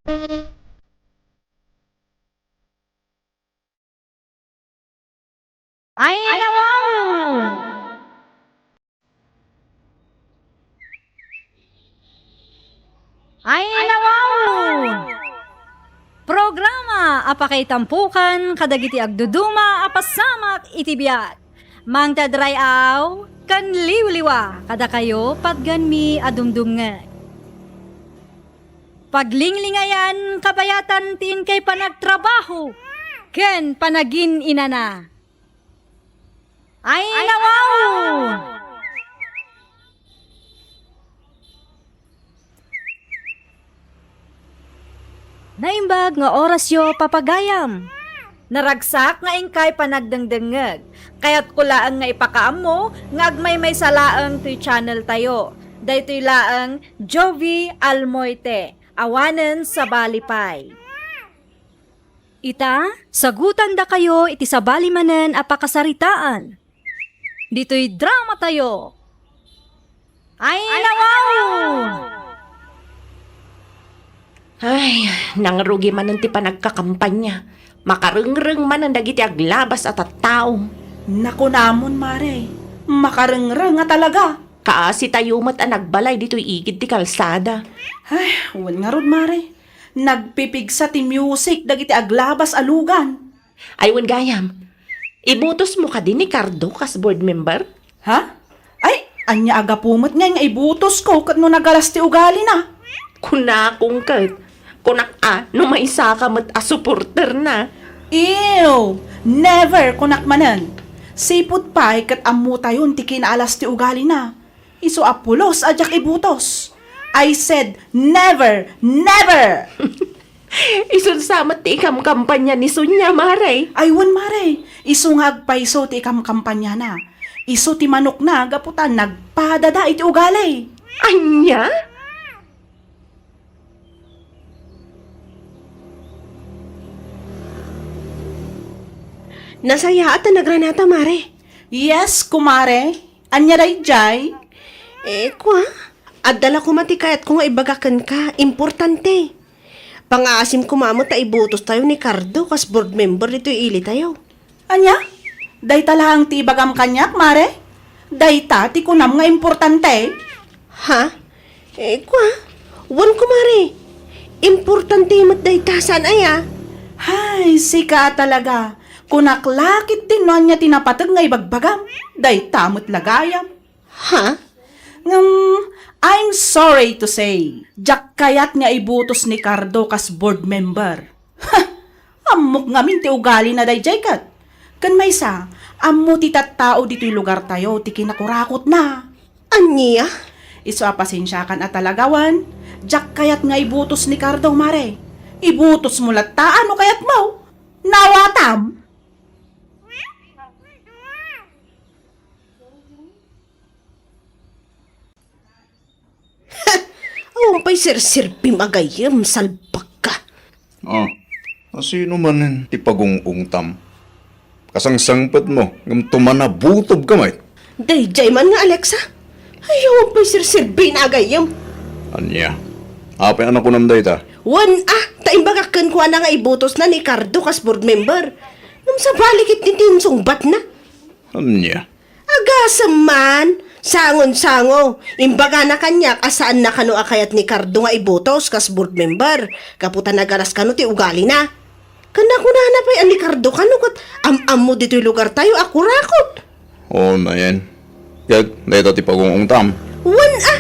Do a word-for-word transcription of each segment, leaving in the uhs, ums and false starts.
Ay, nawaw! Ay, nawaw! Programa a pakaitampukan kadagiti agduduma a pasamak iti biag. Mangted ray-aw ken liwliwa kadakayo patgenmi a dumdumngeg. Paglinglingayan kabayatan ti inkay panagtrabaho ken panagin-inana. Ay, nawaw! Naimbag nga orasyo, papagayam. Naragsak nga inkay panagdengdengngeg. Kayatko laeng nga ipakaammo nga agmaymaysa laeng toy channel tayo. Daytoy laeng Jovie Almoite, awanen sabali pay. Ita, sagutandakayo iti sabali manen a pakasaritaan. Ditoy drama tayo. Ay, nawaw! Ay, nangrugi manen ti panagkakampanya. Makarengreng manen dagiti aglabas a tattao. Nakunamon, Mare, makarengreng a talaga. Kaasi tayo met a nagbalay ditoy igid ti kalsada. Ay, wen ngarud, Mare. Nagpipigsa ti music dagiti aglabas a lugan. Ay, wen gayam, ibutosmo kadi ni Cardo kas board member? Ha? Ay, ania a gapu met ngay nga ibutosko ket no nagalas ti ugalina? Kunakon ket, kunak a no maysaka met a supporterna. Ew! Never, kunak manen. Sipud pay ket ammotayon ti kinaalas ti ugalina. Isu a pulos a diak ibutos. I said, never, never! Isun sa met ti ikamkampanya ni Sonia, Mare. Ay, wen, Mare. Isu nga agpayso ti ikamkampanyana. Isu ti manokna gapu ta nagpadada iti ugali. Ania? Nasayaat a nagranata, Mare. Yes, kumare. Ania daydiay? Eh, kua, adda la koma ti kayatko nga ibaga kenka. Importante. Pangaasim koma met ta ibutos tayo ni Cardo kas board member ditoy ili tayo. Ania? Dayta laeng ti ibagam kaniak, Mare? Dayta ti kunam nga importante? Ha? Eh, kua? Wen, kumare. Importante met dayta, saan aya? Hay, sika talaga. Kunak la ketdin no ania ti napateg nga ibagbagam. Dayta met la gayam. Ha? Ngem, I'm sorry to say, diak kayat nga ibutos ni Cardo kas board member. Ha! Ammok ngamin ti ugalina daydiay ket. Ken maysa, ammo ti tattao ditoy lugartayo ti kinakurakotna. Ania? Isu a pasensiakan a talaga wen, diak kayat nga ibutos ni Cardo, mare. Ibutosmo latta no kayatmo. Nawatam? Awan pay serserbim a gayyem, salbagka. Ah, asino manen ti pagung-ungtam? Kasangsangpetmo, ngem tumanabutob ka met. Daydiay man nga Alexa? Ay, awan pay serserbina a gayyem. Ania? Apay a nakunam dayta? Wen a, ta imbagak kenkuana nga ibutosna ni Cardo kas board member. Ngem sabali ketdin ti insungbatna. Ania? Agasem man, sangon-sango. Imbagana kaniak a saanna kano a kayat ni Cardo nga ibutos kas board member, gapu ta nagalas kano ti ugalina. Ken nakunana pay a ni Cardo kano ket am-ammo ditoy lugartayo a kurakot. O, nayen. Ket dayta ti pagung-ungtam. Wen a!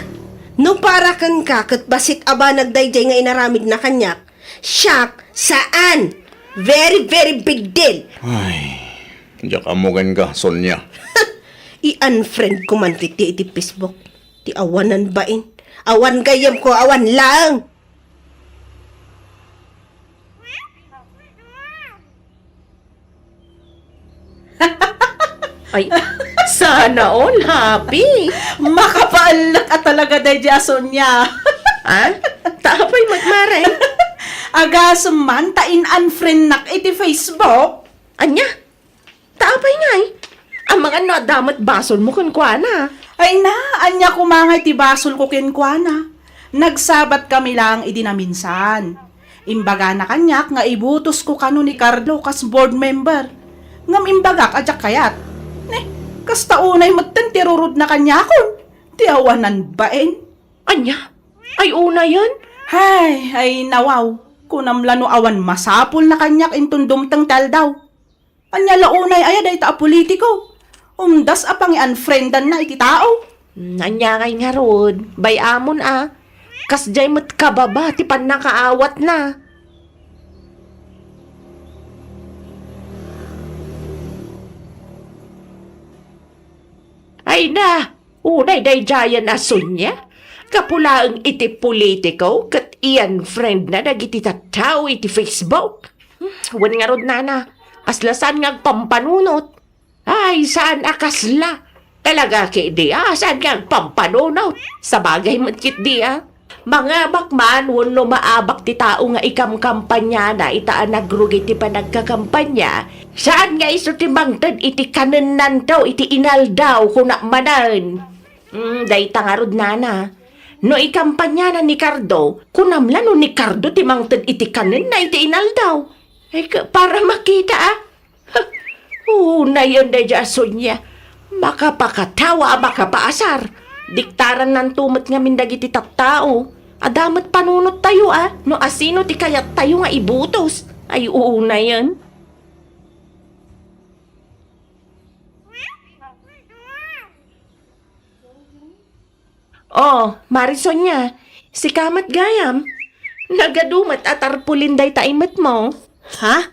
No para kenka ket bassit a banag daydiay nga inaramidna kaniak, siak, saan! Very, very big deal! Ay, diak ammo kenka, Sonia. I-unfriend ko man ti, ti iti Facebook. Ti awanan bain. Awan gayyemko, awan laeng! Ay, sana all happy. Makapaellek a talaga daydiay a Sonia. Ah? Ta apay met, mare? Agasem man ta in-unfriendnak iti Facebook. Ania? Ta apay ngay? Amangan no adda met basolmo kenkuana. Ay na, ania koma ngay ti basolko kenkuana? Nagsabat kami laeng idi naminsan. Imbagana kaniak nga ibutosko kano ni Cardo kas board member. Ngem imbagak a diak kayat. Ne, kasta unay metten ti rurudna kaniakon. Ti awanan bain. Ania? Ay, unayen? Hay, ay nawaw. Kunam la no awan masapulna kaniak inton dumteng ti aldaw. Ania la unay aya dayta a politiko? Umdas a pangi-unfriendanna iti tao. Hmm, ania ngay ngarud? Bay-amon a. Kasdiay met kababa ti pannakaawatna. Ay na, unay daydiayen a Sonia. Gapu laeng iti politiko ket i-unfriendna dagiti tattao iti Facebook. Hmm, wen ngarud, nana, kasla saan nga agpampanunot. Ay, saan a kasla. Talaga ketdi a saan nga agpampanunot. Sabagay met ketdi a. Mangabak man wenno maabak ti tao nga ikamkampaniana ita a nagrugi ti panagkakampania, saan nga isu ti mangted iti kanennanto iti inaldaw, kunak manen. Hmm, dayta ngarud, nana. No ikampaniana ni Cardo, kunam la no ni Cardo ti mangted iti kanenna iti inaldaw. Ay, ka-, para makita a. Ha! Unayen daydiay a Sonia. Makapakatawa a makapaasar. Diktarannanto met ngamin dagiti tattao. Adda met panunottayo a no asino ti kayattayo nga ibutos. Ay, unayen. Oh, Mari Sonia, sika met gayam. Nagadu met a tarpulin dayta imetmo. Ha?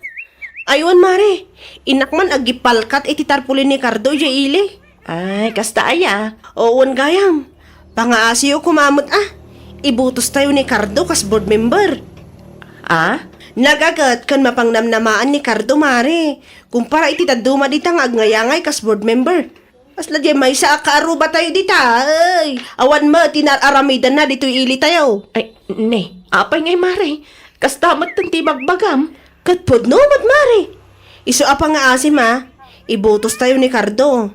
Ay, wen, Mari. Innak man agipalkat iti tarpulin ni Cardo idiay ili. Ay, kasta aya? Oo, wen gayam. Pangaasiyo koma met a. Ibutostayo ni Cardo kas board member. Ah? Nagaget ken mapangnamnamaan ni Cardo, Mari. Kumpara iti dadduma dita nga agngayaangay kas board member. Kasla diay maysa a kaarrubatayo dita, ay, awan met ti naar-aramidanna ditoy ilitayo. Ay, ne, apay ngay, Mari? Kasta metten ti ibagbagam. Ket pudno met, Mari. Isu a pangngaasim a, ibutostayo ni Cardo.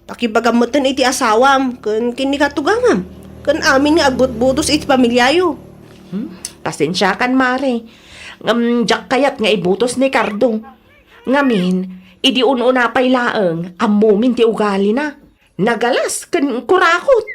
Pakibagam metten iti asawam ken ken ni katugangam, ken amin nga agbutbutos iti pamiliayo. Hmm? Pasensiakan, Mari. Ngem diak kayat nga ibutos ni Cardo. Ngamin, idi un-una pay laeng, ammomin ti ugalina. Nagalas ken kurakot.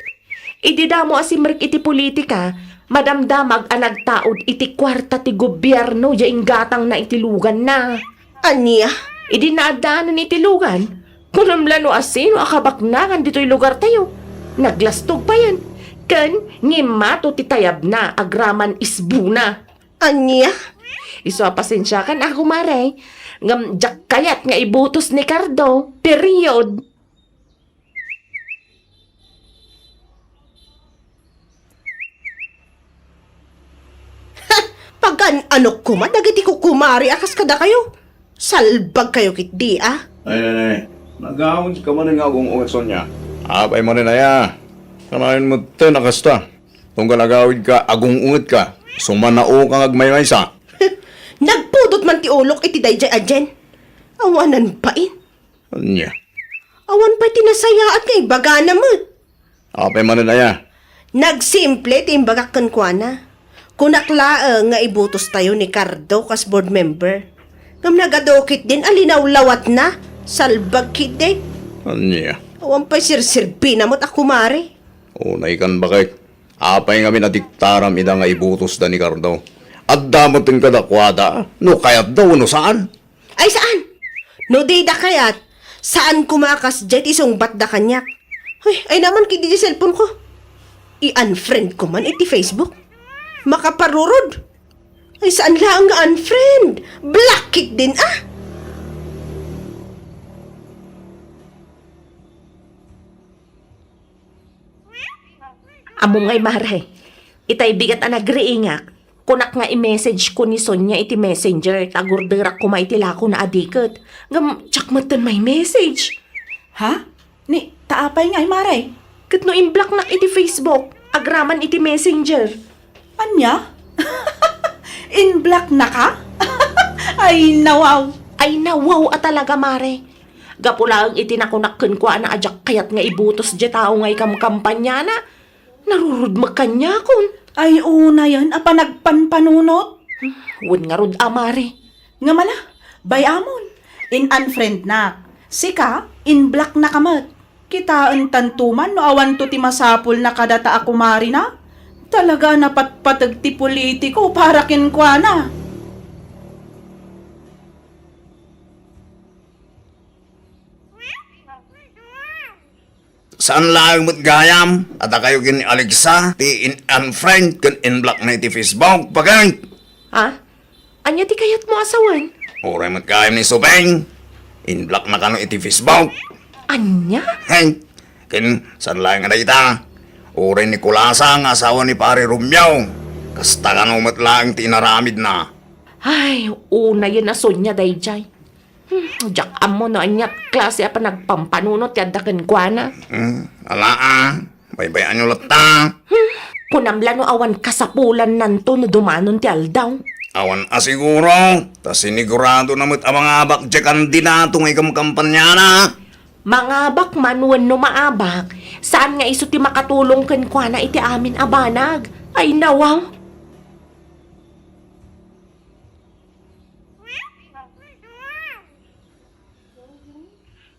Idi damo a simrek iti politika, madamdamag a nagtaud iti kuarta ti gobierno diay inggatangna iti luganna. Ania? Idi naaddaanen iti lugan, kunam la no asino a kabaknangan ditoy lugartayo. Naglastog payen, ken ngimmato ti tayabna agraman isbuna. Ania? Isu a pasensiakan a, kumare. Ngem diak kayat nga ibutos ni Cardo. Period. Ha! Pagan-anok koma dagiti kukumare a kas kadakayo. Salbagkayo ketdi a. Ay, ay, ay. Nagawidka manen nga agung-unget, Sonia. Apay manen aya? Kanayon metten a kasta. Tunggal agawidka, agung-ungetka. Sumanaoka nga agmaymaysa. Nagpudot man ti ulok iti daydiay a Jen. Awanan bain. Ania? Awan pay ti nasayaat nga ibagana met. Apay manen aya? Nagsimple ti imbagak kenkuana. Kunak laeng nga ibutostayo ni Cardo kas board member. Ngem nagadu ketdin a linawlawatna, salbag ketdi. Ania? Awan pay serserbina met a kumare. Unaykan, baket. Apay ngamin a diktaram ida nga ibutosda ni Cardo? Adda metten kadakuada no kayatda wenno saan. Ay, saan? No dida kayat, saan koma a kasdiay ti isungbatda kaniak. Ay, ay naman ketdi ti cellphone ko. I-unfriend ko man iti Facebook. Makaparurod. Ay, saan laeng nga unfriend? Block ketdin a. Ammom ngay, mare, itay bigat a nagriingak, kunak nga i-message ko ni Sonia iti messenger, ta agurderak koma iti lakona a diket. Ngem diak metten mai-message. Ha? Ni, ta apay ngay, mare? Ket no imblocknak iti Facebook, agraman iti messenger. Ania? Inblocknaka? Ay, nawaw! Ay, nawaw a talaga, mare. Gapu laeng iti nakunak kenkuana a diak kayat nga ibutos diay tao nga ikamkampaniana, narurudmek kaniakon. Ay, unayen a panagpanpanunot. Wen ngarud a, Mare. Ngem ala, bay-amon, in-unfriendnak. Sika, in-blocknaka met. Kitaentanto man no awanto ti masapulna kadata a kumarina. Talaga a napatpateg ti politiko para kenkuana. Saan laeng met gayam a dakayo ken ni Alexa ti in-unfriend ken in-blockna iti Facebook, pageng? Ha? Ania ti kayatmo a sawen? Uray met gayam ni Supeng, in-blockna kano iti Facebook. Ania? Hen, ken saan laeng a dayta? Uray ni Kulasa nga asawa ni Pare Romeo. Kasta kano met laeng ti inaramidna. Ay, unayen a Sonia daydiay. Hmm, diak ammo no ania klase a panagpampanunot ti adda kenkuana. Hmm, ala a, baybay-anyo latta. Hmm, kunam la no awan kasapulannanto no dumanon ti aldaw. Awan a siguro, ta siniguradona met a mangabak diay kandidato nga ikamkampanyana. Mangabak man wenno maabak, saan nga isu ti makatulong kenkuana iti amin a banag. Ay, nawaw.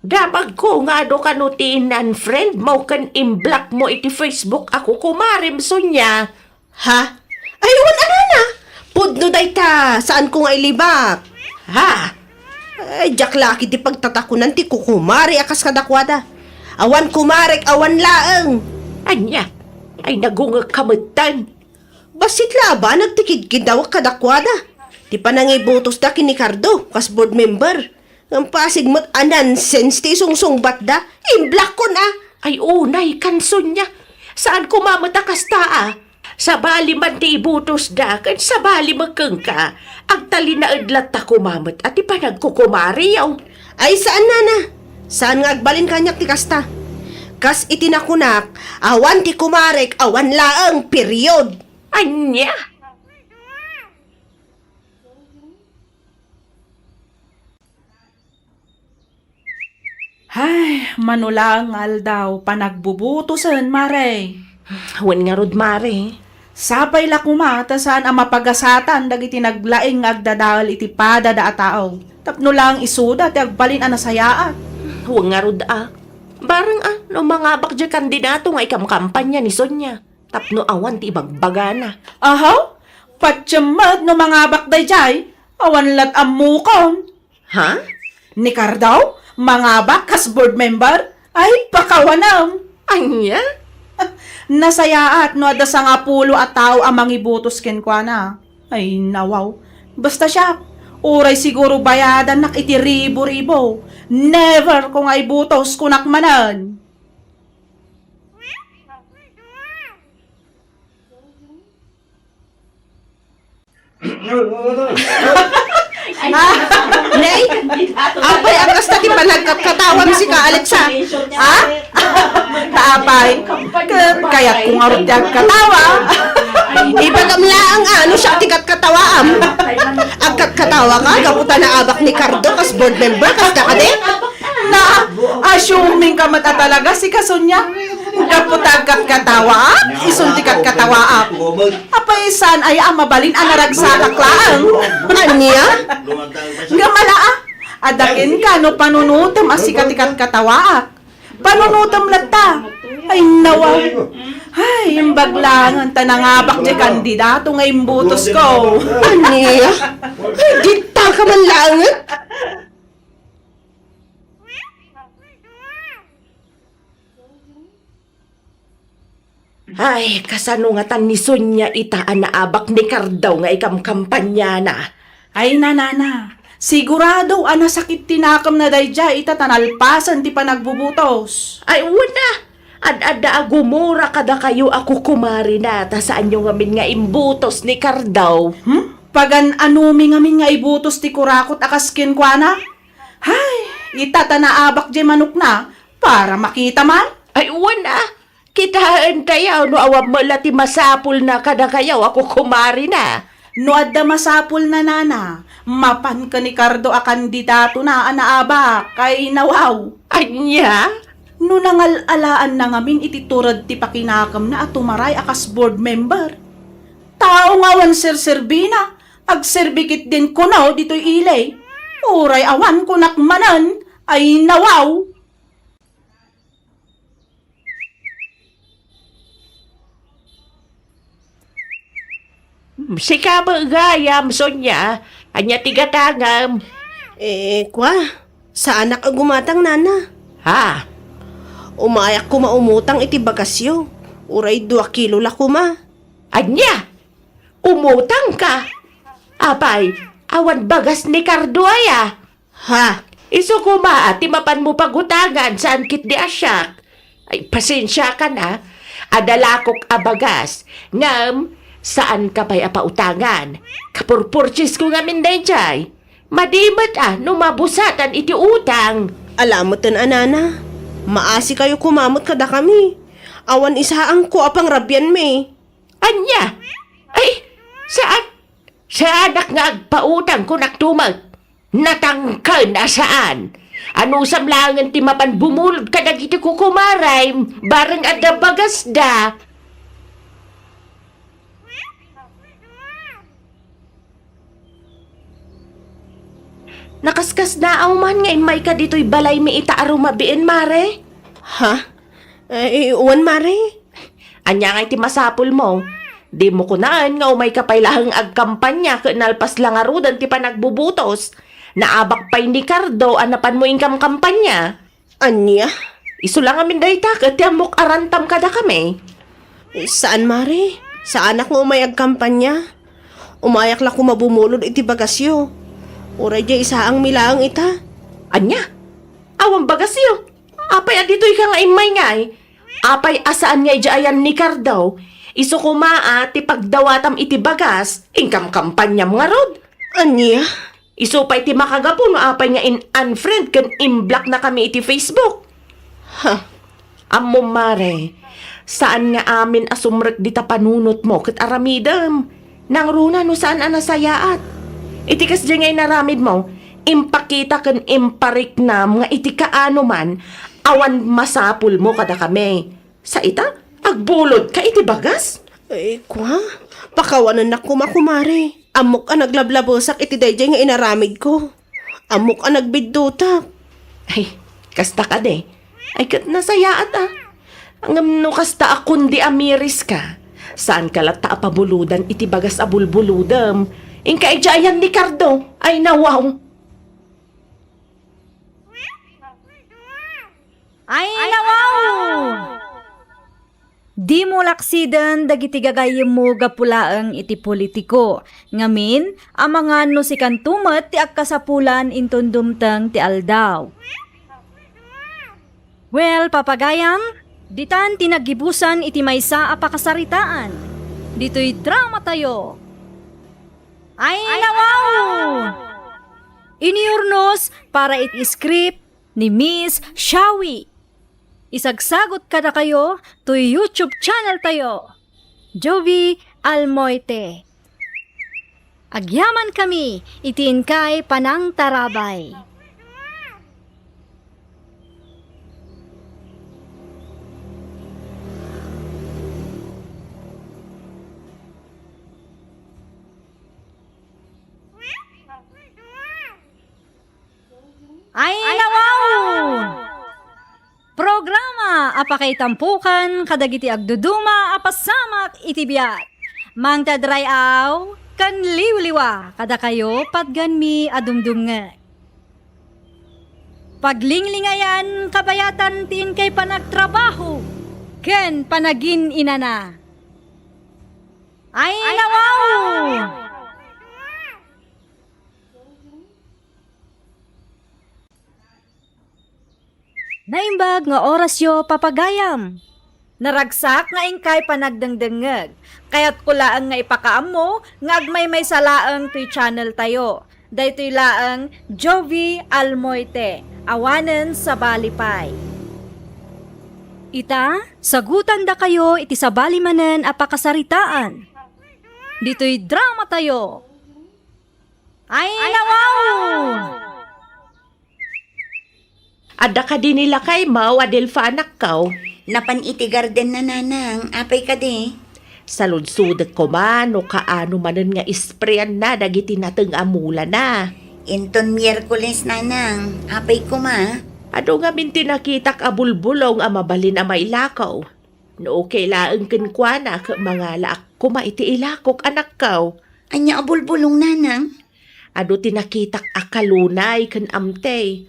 Damagko nga adu kano ti in-unfriend mo ken in-block mo iti Facebook a kukumarem, Sonia. Ha? Ay, wen a nana. Pudno dayta, saanko nga ilibak. Ha? Ay, diak la ketdi pagtatakonan ti kukumare a kas kadakuada. Awan kumarek, awan laeng. Ania? Ay, nagungekka metten. Bassit la a banag ti kidkiddawek kadakuada. Ti panangibutosda ken ni Cardo kas board member. Ngem pasig met a nonsense ti isungsungbatda. In-blockon a. Ay, unay, kan Sonia. Saan koma met a kasta a. Sabali man ti ibutosda, ken sabali met kenka. Agtalinaed latta koma met a ti panagkukumariyo. Ay, saan, nana. Saan nga agbalin kaniak ti kasta. Kas iti nakunak, awan ti kumarek, awan laeng, period. Ania? Ay, mano laeng nga aldaw, panagbubutosen, Mare. Wen ngarud, Mare. Sapay la koma ta saan a mapagasatan dagiti naglaing nga agdadael iti padada a tao. Tapno laeng isuda ti agbalin a nasayaat. Wen ngarud a. Bareng a, no mangabak diay kandidato nga ikamkampanya ni Sonia. Tapno awan ti ibagbagana. Aha? Patiem met no mangabak daydiay, awan lat ammokon. Ha? Ni Cardo, mangabak kas board member? Ay, pakawanem. Ania? Nasayaat no adda sangapulo a tao a mangibutos kenkuana. Ay, nawaw. Basta siak, uray siguro bayadannak iti ribo-ribo. Never ko nga ibutos, kunak manen. Ah, nay, apay a kasta ti panagkatkatawam sika, Alexa? Ha? Apay, ket kayatko ngarud ti agkatawa. Ibagam laeng, a, no siak ti katkatawaam. Agkatkatawa ka, gapu ta naabak ni Cardo kas board member, kasta kadi? Na, assuming ka met a talaga, sika, Sonia. Gapu ta agkatkatawaak, isun ti katkatawaak. Apay saan aya a mabalin a naragsakak laeng? Ania? Ngem ala a, adda kenka no panunotem a sika ti katkatawaak. Panunotem latta. Ay, nawa. Ay, imbag laengen ta nangabak diay kandidato nga imbutosko. Ania? Ay, dita ka man laengen? Ay, kasano ngatan ni Sonia ita a naabak ni Cardo nga ikamkampanyana? Ay, nanana, sigurado a nasakit ti nakemna daydiay ita ta nalpasen ti panagbubutos. Ay, wen a, ad-adda a gumura kadakayo a kukumarina ta saanyo ngamin nga imbutos ni Cardo. Hmm? Pagan-anomi ngamin nga ibutos ti kurakot a kas kenkuana? Hay, ita ta naabak diay manokna para makita man. Ay, wen a, kitaentayo no awan met la ti masapulna kadakayo a kukumarina. No adda masapulna, nana, mapan ken ni Cardo a kandidatona a naabak, ay nawaw. Ania? No nangal-alaanna ngamin iti tured ti pakinakemna a tumaray a kas board member. Tao nga awan serserbina, Agserbi ketdin kuno ditoy ili. Uray awan kunak manen, ay nawaw. Sika met gayam, Sonia. Ania ti gatangem? Eh, kwa, saanak a gumatang, nana. Ha? Umayak koma umutang iti bagasyo. Uray dua kilo la koma. Ania? Umutangka? Apay, awan bagas ni Cardo aya? Ha? Isu koma a ti mapanmo pagutangan, saan ketdi a siak. Ay, pasensiakan a. Adda lakok a bagas, ngem saanka pay a pautangan. Kapurpurchesko ngamin daydiay. Madi met a no mabusatan iti utang. Ala metten a, nana. Maasikayo koma met kadakami. Awan isaangko a pangrabianmi. Ania? Ay, saan? Saanak nga agpautang, kunak tumek. Natangken a saan. Anusam laengen ti mapan bumulod kadagiti kukumarem, bareng adda bagasda. Nakaskasnaaw man nga immayka ditoy balaymi ita a rumabiin, Mare? Ha? Eh, wen, Mare? Ania ngay ti masapulmo? Dimo kunaen nga umayka pay laeng agkampania ket nalpas la ngaruden ti panagbubutos. Naabak pay ni Cardo a napanmo inkamkampania. Ania? Isu la ngamin dayta ket ti ammok a rantam kadakami. Saan, Mare. Saanak nga umay agkampania. Umayak la koma bumulod iti bagasyo. Uray diay isaangmi laeng ita. Ania? Awan bagasyo? Apay a ditoyka nga immay ngay? Apay a saan nga idiay ayan ni Cardo? Isu koma a ti pagdawatam iti bagas, inkamkampaniam ngarud. Ania? Isu pay ti makagapu no apay nga in-unfriend ken in-blocknakami iti Facebook. Ha? Ammom, Mare, saan nga amin a sumrek dita panunotmo ket aramidem. Nangruna no saan a nasayaat. Iti kasdiay nga inaramidmo, impakita ken impariknam nga iti kaano man, awan masapulmo kadakami. Sa ita, agbulodka iti bagas? Eh, kwa? Pakawanennak koma, kumare. Ammok a naglablabesak iti daydiay nga inaramidko. Ammok a nagbiddutak. Ay, kasta kadi. Ay, ket nasayaat a. Ngem no kasta a kundi a miriska, saanka latta a pabulodan iti bagas a bulbulodem. Inka idiay ayan ni Cardo. Ay, nawaw. Ay, nawaw! Dimo laksiden dagiti gagayyemmo gapu laeng iti politiko. Ngamin, amangan no sikanto met ti agkasapulan inton dumteng ti aldaw. Well, papagayam, ditan ti naggibusan iti maysa a pakasaritaan. Ditoy dramatayo. Ay, nawaw! Iniyurnos para iti script ni Miss Shawi. Isagsagot kadakayo toy YouTube channel tayo, Jovi Almoite. Agyaman kami iti inkay panangtarabay. Ay, nawaw! Programa a pakaitampokan kadagiti agduduma a pasamak iti biag. Mangted ray-aw ken liwliwa kadakayo patganmi a dumdumngeg. Paglinglingayan kabayatan ti inkay panagtrabaho ken panagin-inana. Ay, nawaw! Naimbag nga orasyo, papagayam. Naragsak nga inkay panagdengdengngeg. Kayatko laeng nga ipakaammo nga agmaymaysa laeng toy channel tayo. Daytoy laeng Jovi Almoite, awanen sabali pay. Ita, sagutandakayo iti sabali manen a pakasaritaan. Ditoy drama tayo. Ay, nawaw! Adda kadi ni lakaymo, Adelfa, anakko? Napan iti garden na, nanang. Apay kadi? Saludsodek koma no kaano manen nga ispreanna dagiti nateng a mulana. Inton Miyerkules, Nanang. Apay koma? Adu ngamin ti nakitak a bulbulong a mabalin a mailako. No okay laeng kenkuana, ket mangalaak koma iti ilakok, anakko. Ania a bulbulong, Nanang? Adu ti nakitak a kalunay ken amtey.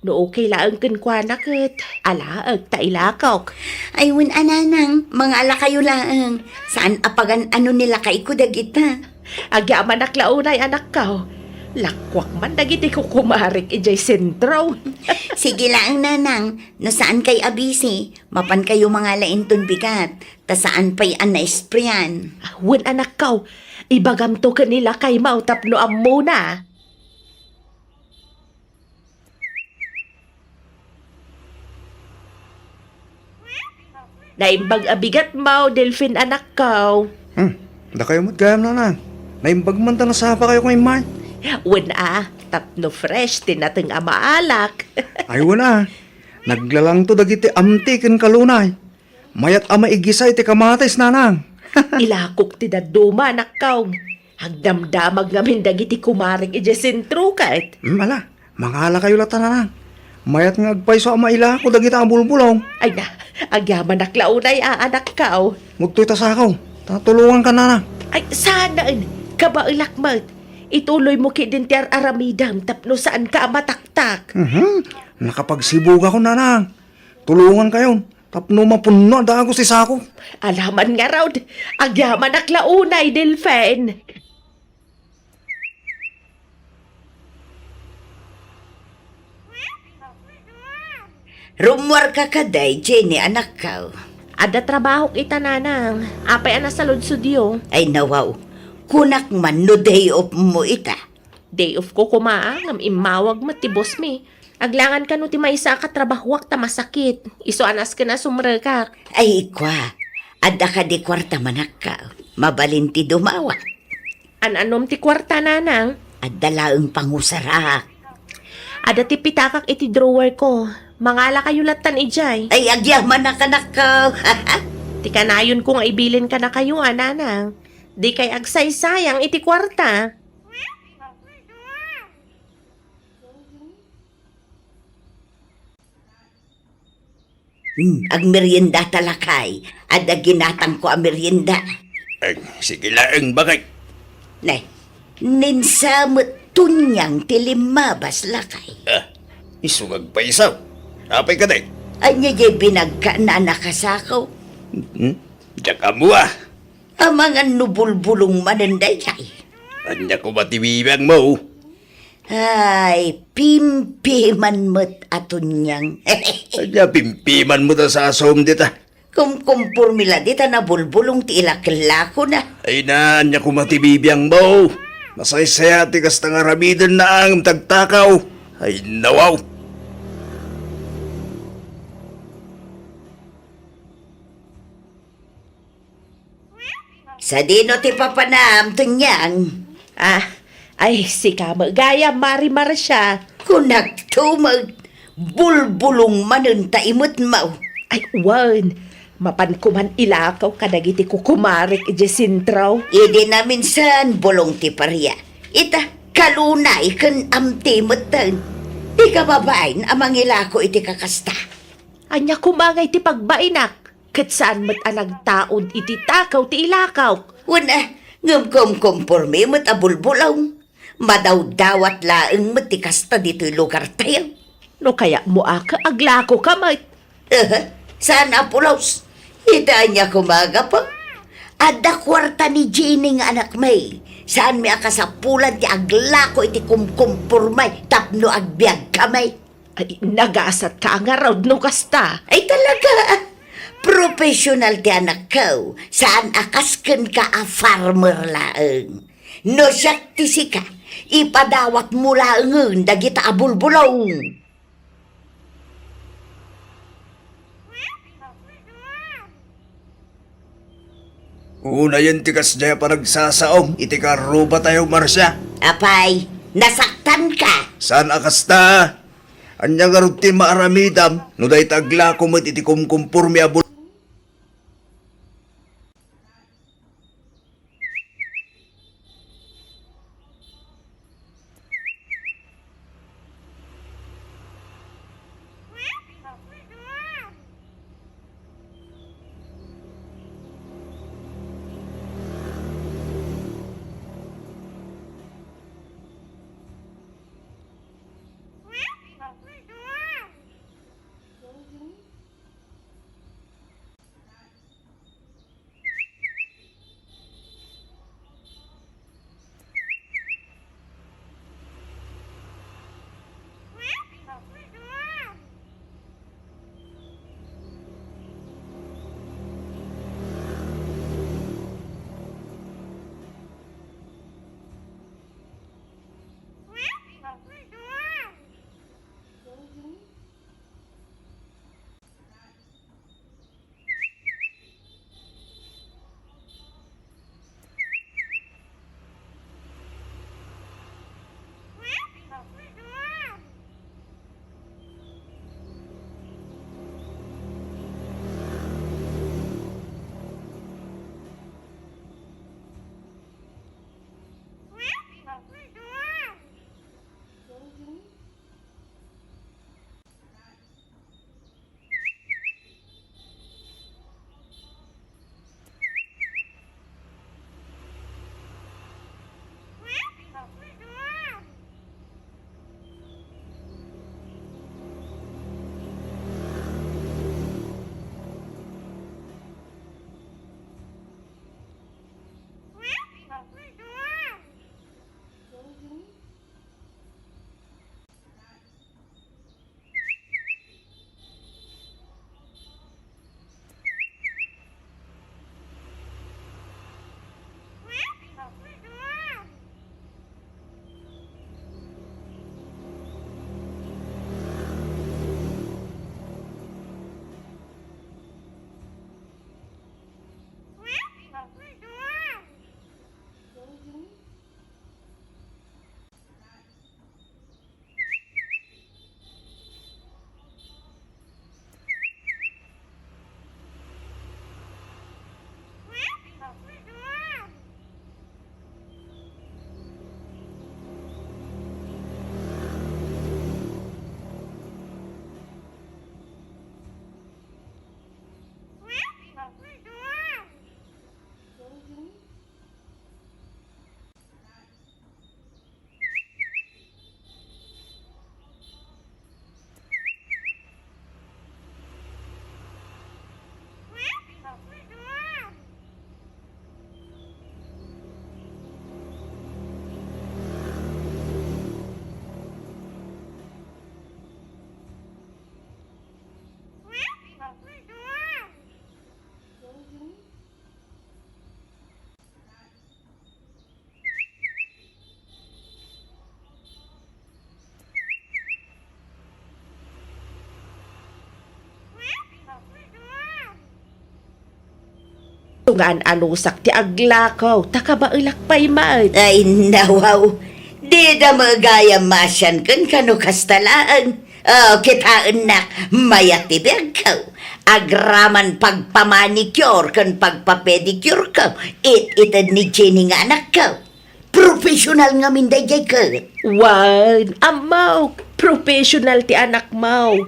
No okay laeng kenkuana ket, alaek ta ilakok. Ay, wen a, Nanang, mangalakayo laeng. Saan a pagan-ano ni lakayko dagita. Agyamanak la unay, anakko. Lakuak man dagiti kukumarek idiay sentro. Sige laeng, Nanang, no saankay a busy, mapankayo mangala inton bigat, ta saan pay a naisprean. Wen, anakko, ibagamto ken ni lakaymo tapno ammona. Naimbag a bigatmo, Delfin, anakko. Hmm, dakayo met gayam, Nanang. Naimbag man ta nasapakayo ken Mark. Wen a, tapno fresh ti nateng a maalak. Ay, wen a. Naglalangto dagiti amtey ken kalunay. Mayat a maigisa iti kamatis, Nanang. Ilakok ti dadduma, anakko. Agdamdamag ngamin dagiti kumarek idiay sentro ket. Hmm, ala, mangalakayo latta, Nanang. Mayat nga agpayso a mailako dagita a bulbulong. Ay na, agyamanak la unay a, anakko. Ngudtoy ta sako, ta tulonganka, Nanang. Ay, saan, kabaelak met. Ituloymo ketdin ti ar-aramidem tapno saanka a mataktak. Mhm. Nakapagsibugakon, Nanang. Tulongankayon. Tapno mapunno a dagus ti sako. Alaman ngarud, agyamanak la unay, Delfin. Rummuarka kadi, Jenny, anakko. Adda trabahok ita, Nanang. Apay a nasaludsodyo? Ay, nawaw. Kunak man no day off mo ita. Day off ko koma, ngem immawag met ti boss mi. Aglangan kano ti maysa a katrabahoak ta masakit. Isu a nasken a sumrekak. Ay, kua, adda kadi kuarta, anakko? Mabalin ti dumawat. An-anom ti kuarta, Nanang? Adda laeng pangusarak. Adda ti pitakak iti drawer ko. Mangalakayo lattan idiay. Ay, agyamanak, anakko. Ti kanayonko nga ibilin kadakayo a, Nanang. Dikay agsaysayang iti kuarta. Hmm, agmeriendata, lakay. Adda ginatangko a merienda. Ay, sige laeng, bakay. Ne, ninsa met Tonyang ti limmabas, lakay. Ah, isu nga agpayso. Apay kadi? Ania diay binagka a nakasako? Hmm? Diak ammo a. Amangan no bulbulong manen daydiay. Ania koma ti bibiangmo? Ay, pimpiman met a Tonyang. Ania pimpiman met a sasum dita? Kumkumpormi la dita nabulbulong ti ilakellakona. Ay na, ania koma ti bibiangmo? Masaysayat ti kasta nga aramidenna ngem ti agtakaw. Ay, nawaw. Sadino ti papanam, Tonyang? Ah, ay, sika met gayam, Mari Marcia. Kunakto met, bulbulong manen ta imetmo. Ay, wen. Mapan koman ilako kadagiti kukumarek idiay sentro. Idi naminsan, bulong ti paria. Ita, kalunay ken amtey metten. Di ka babain a mangilako iti kakasta. Ania koma ngay ti pagbainak? Ket saan met a nagtaud iti takaw ti ilakok. Wen a, ngem kumkumpormi met a bulbulong. Madawdawat laeng met ti kasta ditoy lugartayo. No kayatmo a, aglakoka met. Aha, saan a pulos? Ita ania koma a gapu? Adda kuarta ni Jenny nga anakmi. Saanmi a kasapulan ti aglako iti kumkumpormi tapno agbiagkami. Ay, nagasatka a ngarud no kasta. Ay, talaga. Professional ti anakko. Saan a kas kenka a farmer laeng. No siak ti sika, ipadawatmo laengen dagita a bulbulong. Unayen ti kasdiay a panagsasaom iti karrubatayo, Marcia. Apay, nasaktanka? Saan a kasta? Ania ngarud ti maaramidam no dayta aglako met iti kumkumpormi a bul- nga an-anusak ti aglakaw, ta kabaelak pay met. Ay, nawaw. Dida met gayam maasianken kano kasta laeng. Oh, kitaennak, mayat ti biagko. Agraman pagpamanicure ken pagpapedicureko, it-ited ni Jenny nga anakko. Professional ngamin daydiay ket. Wen, ammok, professional ti anakmo.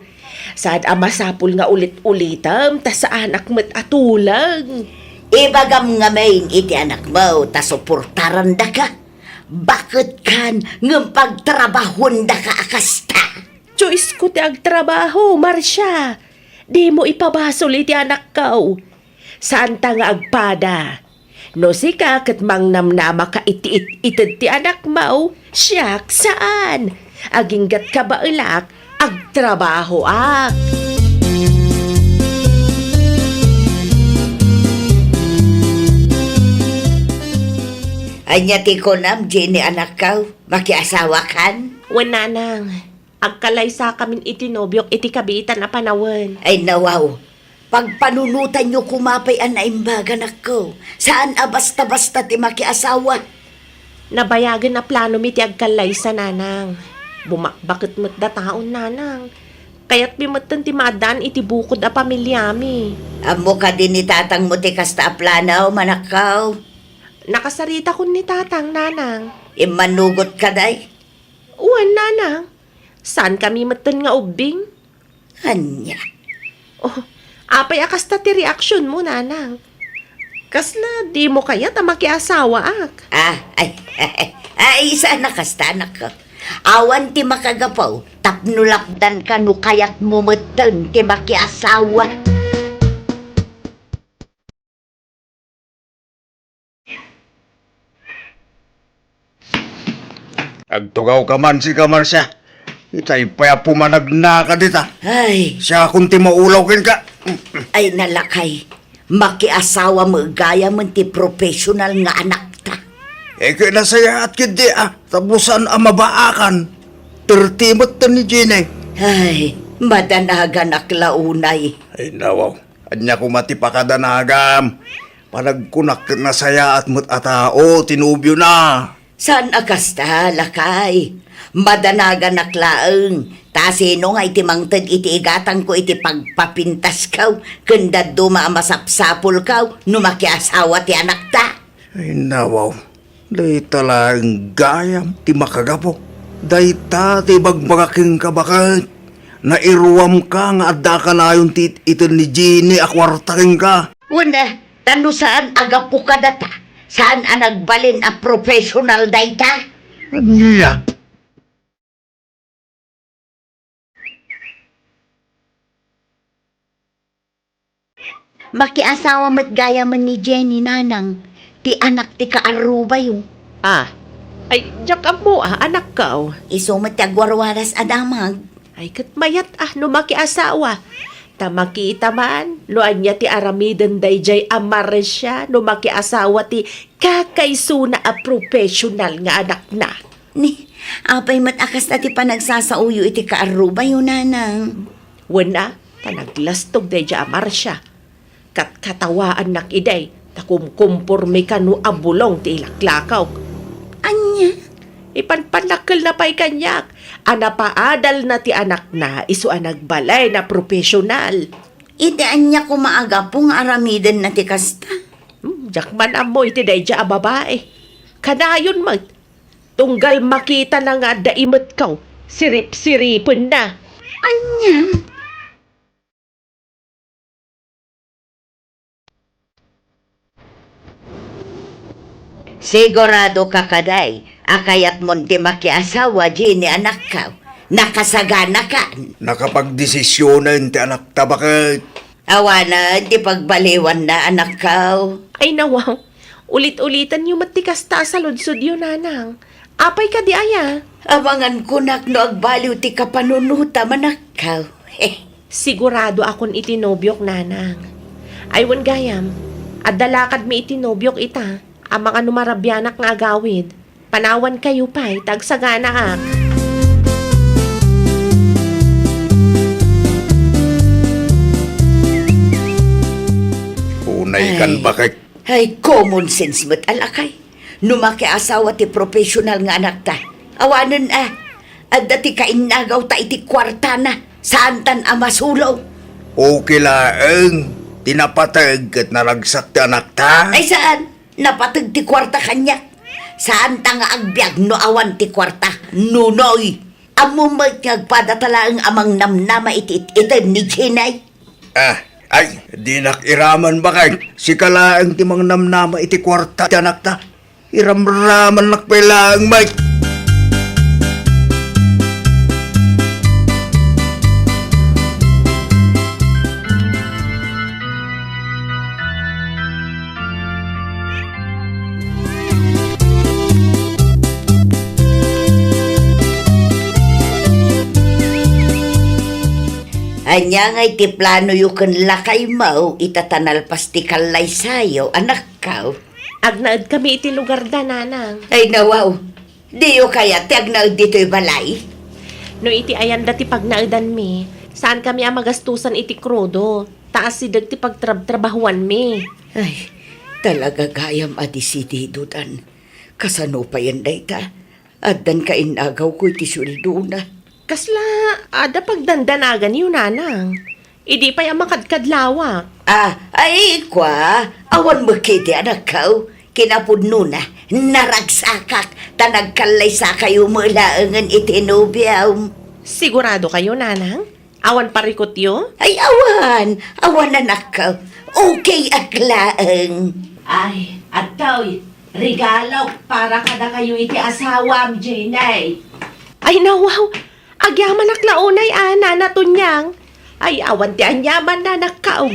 Saan a masapul nga ulit-ulitem, ta saanak met a tuleng. Ibagam ngamin iti anakmo, ta suportarandaka. Baketkan ngem pagtrabahoendaka a kasta. Choice ko ti agtrabaho, Marcia. Dimo ipabasol iti anakko. Saanta nga agpada. No sika ket mangnamnamaka iti it-ited ti anakmo, siak saan. Agingga't kabaelak, agtrabahoak. Ania ti kunam, Jenny, anakko? Makiasawakan? Wen, nanang. Agkalaysakamin iti nobiok iti kabiitan a panawen. Ay, nawaw. Pagpanunotanyo koma pay a naimbag, anakko. Saan a basta-basta ti makiasawa. Nabayagen a planomi ti agkallaysa, nanang. Bumakbaket met dataon, nanang. Kayatmi metten ti maaddaan iti bukod a pamiliami. Ammo kadi ni tatangmo ti kasta a plano, anakko? Nakasaritakon ni tatang, nanang. Immanugot kadi? Wen, nanang. Saankami metten nga ubbing. Ania? Oh, apay a kasta ti reaksionmo, nanang? Kasla dimo kayat a makiasawaak? Ah, ay, ay, ay, saan a kasta, anakko. Awan ti makagapu tapno lapdanka no kayatmo metten ti makiasawa. Agtugawka man, sika, Marcia. Itay pay a pumanagnaka dita. Ay. Siakon ti maulaw kenka. Ay, nalakay. Makiasawa met gayamen ti professional nga anakta. Eh, ket nasayaat ketdi, ah. Tapno saan a mabaakan. Thirty metten ni Jenny. Ay, madanaganak la unay. Ay, nawaw. Ania koma ti pakadanagam? Panagkunak ket nasayaat met a tao ti nobiona. Saan a kasta, lakay. Madanaganak laeng. Ta sino nga iti mangted iti igatangko iti pagpapintasko ken dadduma a masapsapulko no makiasawa ti anakta? Ay, nawaw. Dayta laeng gayam ti makagapu. Dayta ti ibagbaga kenka baket. Nairuamka nga adda kanayon ti it-ited ni Jenny a kuarta kenka. Wen, eh, ta no saan a gapu kadata, saan a nagbalin a professional dayta? Ania? Makiasawa met gayamen ni Jenny, nanang, ti anak ti kaarrubayo. Ah, ay, diak ammo, ah, anakko. Isu met ti agwarwaras a damag. Ay, ket mayat, ah, no makiasawa. Ta makita man, no ania ti aramiden daydiay a Marcia, no makiasawa ti kakaysona a professional nga anakna. Ni, apay met a kasta ti panagsasaoyo iti kaarrubayo, nanang? Wen a, ta naglastog daydiay a Marcia. Katkatawaannak idi, ta kumkumporme kano a bulong ti ilaklakawk. Ania? Ipanpannakkelna pay kaniak a napaadalna ti anakna isu a nagbalin a professional. Iti ania koma a gapu nga aramidenna ti kasta? Hmm, diak man ammo iti daydiay a babai. Kanayon met, tunggal makitana nga adda imetko, siripsiripenna. Ania? Siguradoka kadi a kayatmon ti makiasawa, Jenny, anakko? Nakasaganakan. Nakapagdesisionen ti anakta baket. Awanen ti pagbaliwanna, anakko. Ay, nawaw. Ulit-ulitanyo met ti kasta a saludsodyo, nanang. Apay kadi aya? Amangan kunak no agbaliw ti kapanunotam, anakko. Siguradoakon iti nobiok, nanang. Ay, wen gayam, adda lakadmi iti nobiok ita, amangan no marabianak nga agawid. Panawankayo pay ta agsaganaak. Unaykan, ay, baket. Ay, common sense met a lakay. No makiasawa ti professional nga anakta, awanen a, adda ti kainnagawta iti kuartana, saantan a masulong. Okay laeng, ti napateg ket naragsak ti anakta. Ay, saan? Napateg ti kuarta kaniak. Saanta nga agbiag no awan ti kuarta. Nunoy. Ammom met nga agpadata laeng a mangnamnama iti it-iten ni Jenay. Ah, ay, dinak iraman, baket. Sika laeng ti mangnamnama iti kuarta ti anakta. Iramramannak pay laeng, Mike. Ania ngay ti planoyo ken lakaymo ita ta nalpas ti kallaysayo, anakko? Agnaedkami iti lugarda, nanang. Ay, nawaw. Diyo kayat ti agnaed ditoy balay? No iti ayanda ti pagnaedanmi, saankami a magastusan iti krudo, ta asideg ti pagtrabtrabahuanmi. Ay, talaga gayam a desididodan. Kasano payen dayta? Addan kainnagawko iti sueldona. Kasla adda pagdandanaganyo, nanang? Idi pay a makadkadlawak. Ah, ay, kua, awan met ketdi, anakko. Kinapudnona, naragsakak, ta nagkallaysakayo met laengen iti nobiam. Sigurado kayo, nanang? Awan parikutyo? Ay, awan. Awan, anakko. Okay ak laeng. Ay, adtoy, regalo para kadakayo iti asawam, Jenay. Ay, nawaw. Agyamanak la unay a, Nana Tonyang. Ay, awan ti aniaman, nanakko.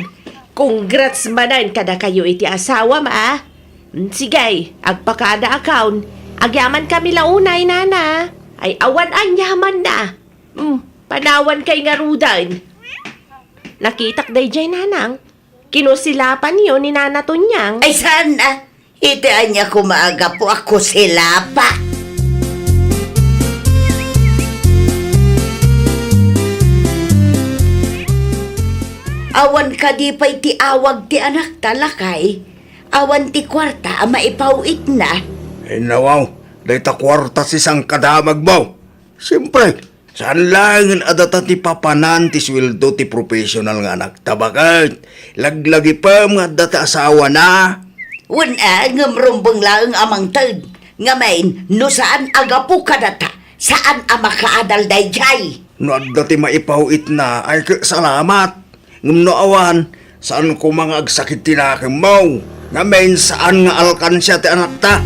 Congrats manen kadakayo iti asawam, a. Mm, sige, agpakada akon. Agyamankami la unay, nana. Ay, awan aniamanna. Mm, panawankayo ngaruden. Nakitak daydiay, nanang. Kinusilapanyo ni Nana Tonyang. Ay, saan a? Iti ania koma a gapu a kusilapa? Awan kadi pay ti awag ti anakta, lakay? Awan ti kuarta a maipaw-itna? Ay, nawaw, dayta kuarta ti sangkadamagmo. Siempre, saan laengen a data ti papanan ti sueldo ti professional nga anakta, baket? Laglagipem nga adda ti asawana. Wen a, ngem rumbeng laeng a mangted. Ngamin, no saan a gapu kadata, saan a makaadal daydiay. No adda ti maipaw-itna, ay ket salamat. Ngem no awan, saan koma nga agsakit ti nakemmo. Ngamin, saan nga alkansia ti anakta.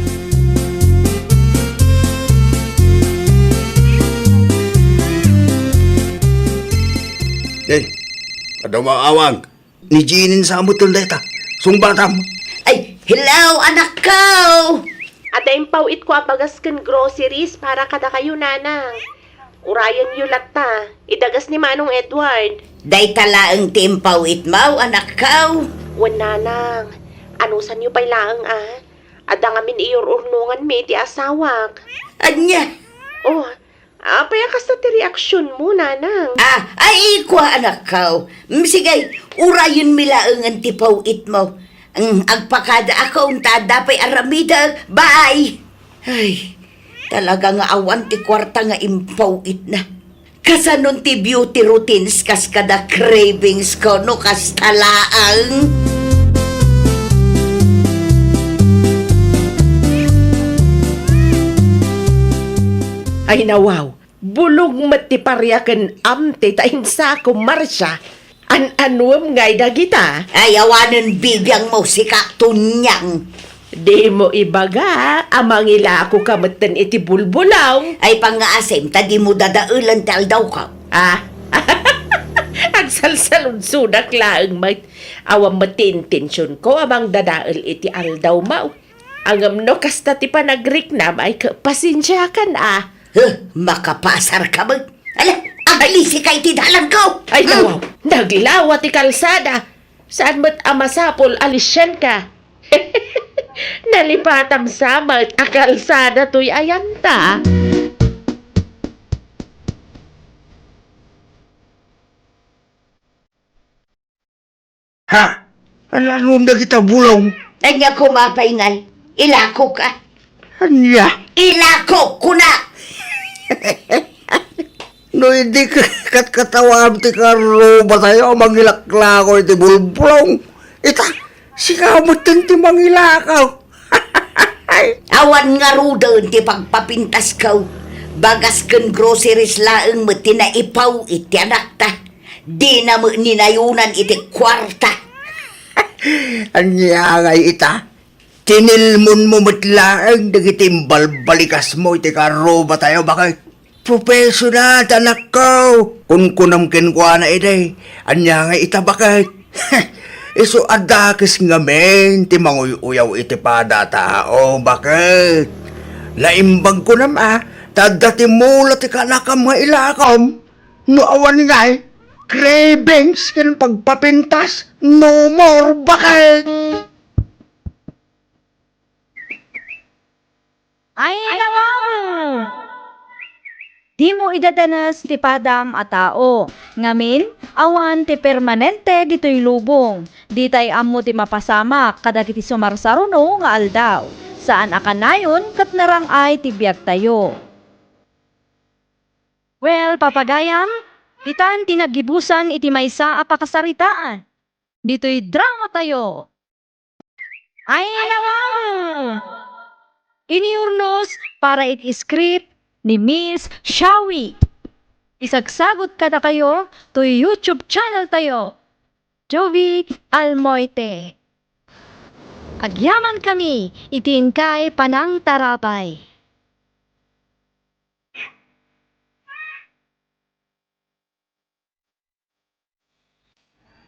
Hey, adda maawag. Ni Jeanine sa amuton dayta. Sungbatam. Ay, hello, anakko! Adda impaw-itko a bagas ken groceries para kadakayo, nanang. Urayenyo latta, idagas ni Manong Edward. Dayta laeng ti impaw-itmo, anakko? Wen, nanang. Anusanyo pay laeng, a? Adda ngamin iyur-urnonganmi ti asawak. Ania? Oh, apay a kasta ti reaksionmo, nanang? Ah, ay, kua, anakko. Mm, sige, urayenmi laengen ti paw-itmo. Mm, agpakada akon ta adda pay aramidek. Bye! Ay, talaga nga awan ti kuarta nga impaw-itna. Kasanon ti beauty routines kas kada cravings ko no kasta laeng? Ay, nawaw, bulong met ti paria ken amte ta insako, Marcia. An-anuem ngay dagita? Ay, awanen bibiangmo, sika, Tonyang. Dimo ibaga a mangilakoka metten iti bulbulong. Ay, pangngaasim ta dimo dadaelen ti aldawko. Ah? Agsalsaludsodak laeng met. Awan met ti intensionko a mangdadael iti aldawmo. Ngem no kasta ti panagriknam, ay, ke-, pasensiakan, a. Huh, makapasarka met. Ala, aglisika iti dalangko. Ay, hmm. Nawaw, naglawa ti kalsada. Saan met a masapul a lisianka? Nalipatam sa met a kalsada toy ayanta. Ha? An-anuem dagita bulong? Ania koma pay ngay, ilakok a? Ania? Ilakok, kuna! No idi katkatawam ti karrubatayo a mangilaklako iti bulbulong, ita, sika metten ti mangilakaw. Awan ngaruden ti pagpapintasko. Bagas ken groceries laeng met ti naipaw iti anakta. Dina met ninayonan iti kuarta. Ania ngay ita? Tinilmonmo met laeng dagiti imbalbalikasmo iti karrubatayo, baket? Professional ti anakko. Kunkunam kenkuana idi, ania ngay ita, baket? Isu a dakes ngamin ti manguy-uyaw iti pada a tao, baket? Naimbag kunam a, ta adda ti mula ti kanakam nga ilakom. No awan ngay, cravings ken pagpapintas, no more, baket? Ay, nawang! Dimo idadanes ti padam a tao. Ngamin, awan ti permanente ditoy lubong. Ditay ammo ti mapasamak kadagiti sumarsaruno nga aldaw. Saan a kanayon ket narang-ay ti biagtayo. Well, papagayam, ditan ti naggibusan iti maysa a pakasaritaan. Ditoy dramatayo. Ay, nawang! Inurnos para iti script ni Miss Shawi. Isagsagut kadakayo toy YouTube channel tayo, Jovi Almoite. Agyamankami iti inkay panangtarabay.